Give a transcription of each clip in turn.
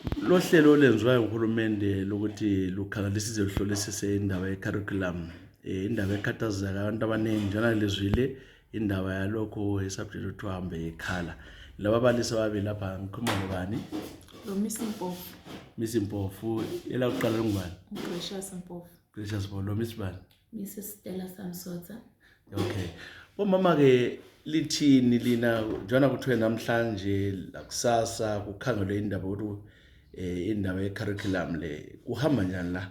Lohlelo lenziwayo nguhulumende lokuthi lukhangelisise luhlolisise indaba ye-curriculum, indaba ekhathazayo abantu abanengi njalo lizwile indaba yalokho isubject okuthiwa hambe yekhala. Laba abalisi ababili lapha ngikhuluma ngobani? Lo Miss Mpofu. Miss Mpofu, elakuqala ngubani? Gracious Mpofu. Gracious Mpofu, lo Miss bani? Mrs. Stella Musodza. Okay. Bomama ke lithini lina njana kuthiwe namhlanje lakusasa kukhangelwe indaba ukuthi indaba ye-curriculum le kuhamba njani la?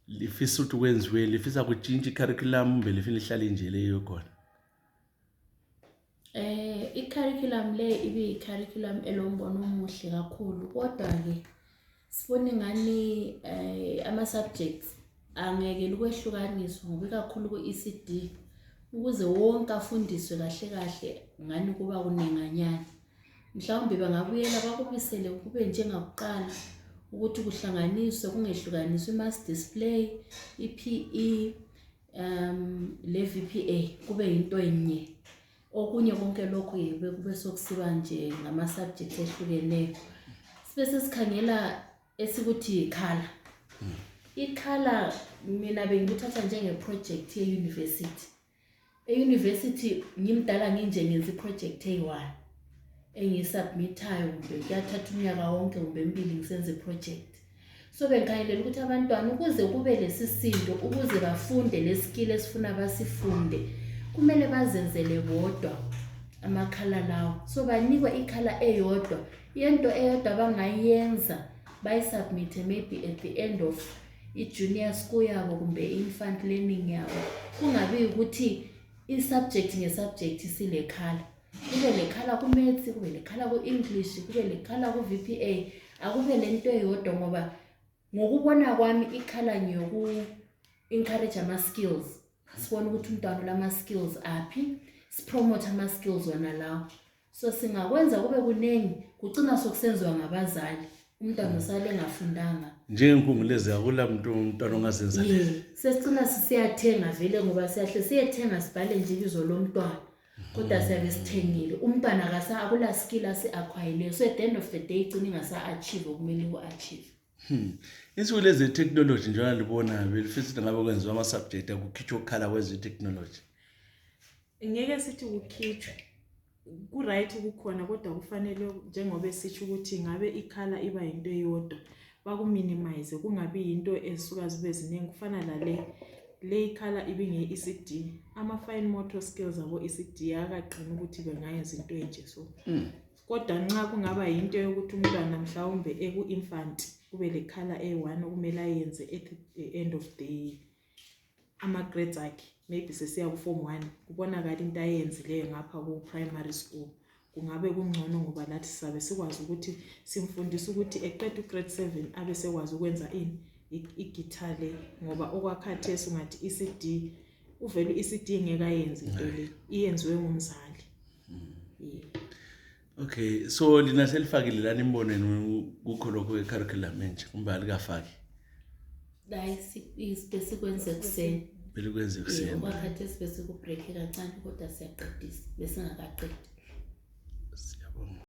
Lifisa ukuthi kwenziwe, lifisa kutshintsha i-curriculum belifina ihlale nje leyo khona? I-curriculum le ibe i-curriculum elombono omuhle kakhulu, kodwa ke sibona ngani ama-subjects angeke lukwehlukaniswa ngoba kakhulu ku-ECD ukuze wonke afundiswe kahle kahle ngani kuba kunenganyana. Mhlawumbe bangabuyela bakubisele kube njengakuqala ukuthi kuhlanganiswe kungehlukaniswe i-mass display, i-PE, le-VPA kube into enye. Okunye konke lokho yebe kube sokusiba nje ngama-subjects ehlukeneyo. Sibe sesikhangela esikuthi iCALA. iCALA mina bengithatha njenge-project ye-university. E-university ngimdala nginje ngenza i-project eyi-1 engiyisubmithayo kumbe kuyathatha unyaka wonke kumbe embili ngisenza i-project. So bengikhangelela ukuthi abantwana ukuze kube lesisindo ukuze bafunde le-skill esifuna basifunde kumele bazenzele bodwa amakhala lawo. So banikwa ikhala eyodwa, into eyodwa abangayenza bayisubmit maybe at the end of i-junior school yabo kumbe infant learning yabo. Kungabi ukuthi i-subject nge-subject isilekhala. Kube lekhala ku-maths, kube lekhala ku-English, kube lekhala ku-VPA, akube lento eyodwa ngoba ngokubona kwami ikhala ngiyoku-encourage ama-skills. Sibona ukuthi umntwana ulama-skills aphi, sipromote ama-skills wona lawo. So singakwenza kube kunengi, kucina sokusenziwa ngabazali. Umntwana usale engafundanga. Njengenkungulezi akula umntwana ongazenza. Sesicina siyathenga vele ngoba siyahle siyethenga sibhale nje ibizo lomntwana. Kodwa siyabe sithengile. Umntwana akula skill asi-acquire. So at the end of the day igcina ingasa-achieve okumele ku-achieve. Insuku lezi technology njalo libona belifisa ngabe kwenziwa ama-subject akukhitshwa ukukhala kweze technology. Ngeke sithi kukhitshwe. Ku-right ukukhona kodwa kufanele njengoba esitsho ukuthi ngabe ikhala iba into eyodwa baku-minimize kungabi into ezisuka zibe ziningi kufana le ikhala ibinge-ECD. Ama-fine motor skills abo-ECD akaqina ukuthi bengayenza into enje so. Kodwa nxa kungaba yinto yokuthi umntwana mhlawumbe eku-infant kube lekhala e1 okumele ayenze at the end of the ama-grades akhe, maybe sesiya ku-form 1 kubonakala into ayenzileyo ngapha ku-primary school, kungabe kungcono ngoba lathi sisabe sikwazi ukuthi simfundise ukuthi eqeda u-grade 7 abe sekwazi ukwenza igithale ngoba okwakhathesi ungathi ECD uvela i-ECD ngeke ayenze into le iyenziwe ngumzali. Okay, so lina selifakile lana imboneni kukho lokho e-curriculum enje kumbe alikafaki? Besikwenze kuseni. Belikwenze kuseni. Okwakhathesi bese ku-break kancane kodwa siyaqedisa besingakaqedi. Siyabonga.